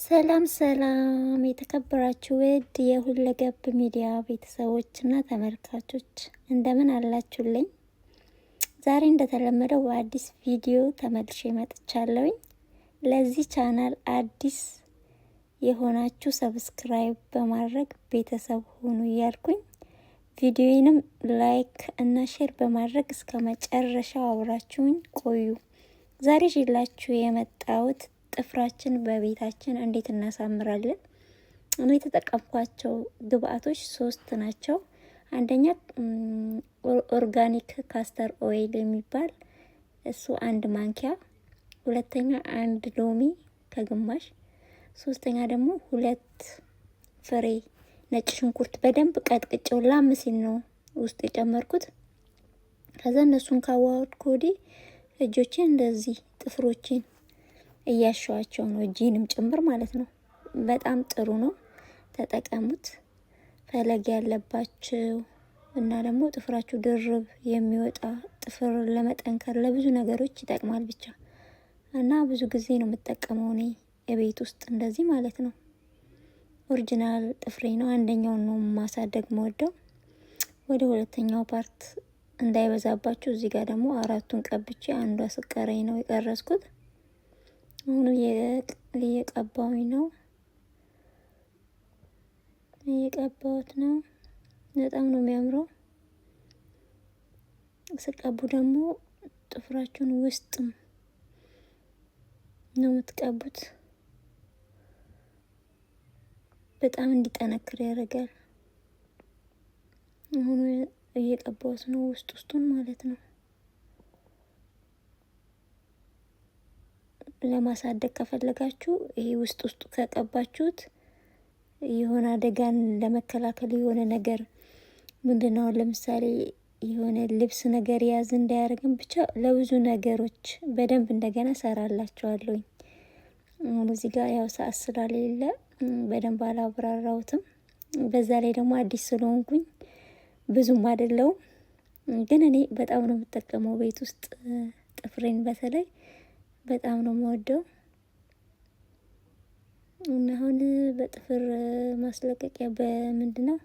ሰላም ሰላም የተከበራችሁ ውድ የሁለገብ ሚዲያ ቤተሰቦችና ተመልካቾች እንደምን አላችሁልኝ? ዛሬ እንደተለመደው በአዲስ ቪዲዮ ተመልሼ መጥቻለሁኝ። ለዚህ ቻናል አዲስ የሆናችሁ subscribe በማድረግ ቤተሰብ ሁኑ እያልኩኝ ቪዲዮዬንም like እና share በማድረግ እስከ መጨረሻው አብራችሁኝ ቆዩ። ዛሬ ይዤላችሁ የመጣሁት ጥፍራችን በቤታችን እንዴት እናሳምራለን። እኔ የተጠቀምኳቸው ግብአቶች ሶስት ናቸው። አንደኛ organic castor oil የሚባል እሱ አንድ ማንኪያ፣ ሁለተኛ አንድ ሎሚ ከግማሽ፣ ሶስተኛ ደግሞ ሁለት ፍሬ ነጭ ሽንኩርት በደንብ ቀጥቅጬው ላም ሲል ነው ውስጥ የጨመርኩት። ከዛ እነሱን ካዋሃድኩ ወዲህ እጆቼን እንደዚህ ጥፍሮቼን እያሸዋቸው ነው፣ እጄንም ጭምር ማለት ነው። በጣም ጥሩ ነው፣ ተጠቀሙት። ፈለግ ያለባችሁ እና ደግሞ ጥፍራችሁ ድርብ የሚወጣ ጥፍር ለመጠንከር ለብዙ ነገሮች ይጠቅማል። ብቻ እና ብዙ ጊዜ ነው የምጠቀመው እኔ የቤት ውስጥ እንደዚህ ማለት ነው። Original ጥፍሬ ነው። አንደኛውን ነው ማሳደግ መወደው። ወደ ሁለተኛው part እንዳይበዛባችሁ እዚህ ጋር ደግሞ አራቱን ቀብቼ አንዷ ስቀረኝ ነው የቀረጽኩት። አሁን እየቀባሁኝ ነው እየቀባሁት ነው። በጣም ነው የሚያምረው። ስቀቡ ደግሞ ጥፍራችሁን ውስጥም ነው የምትቀቡት። በጣም እንዲጠነክር ያደርጋል። አሁን እየቀባሁት ነው ውስጥ ውስጡን ማለት ነው። ለማሳደግ ከፈለጋችሁ ይሄ ውስጥ ውስጡ ከቀባችሁት የሆነ አደጋን ለመከላከል የሆነ ነገር ምንድነው፣ ለምሳሌ የሆነ ልብስ ነገር ያዝ እንዳያደርግም ብቻ ለብዙ ነገሮች በደንብ እንደገና ሰራላችኋለሁኝ። አሁን እዚህ ጋር ያው ሰዓት ስላሌለ በደንብ አላብራራሁትም። በዛ ላይ ደግሞ አዲስ ስለሆንኩኝ ብዙም አይደለውም፣ ግን እኔ በጣም ነው የምጠቀመው ቤት ውስጥ ጥፍሬን በተለይ በጣም ነው የምወደው። እና አሁን በጥፍር ማስለቀቂያ በምንድን ነው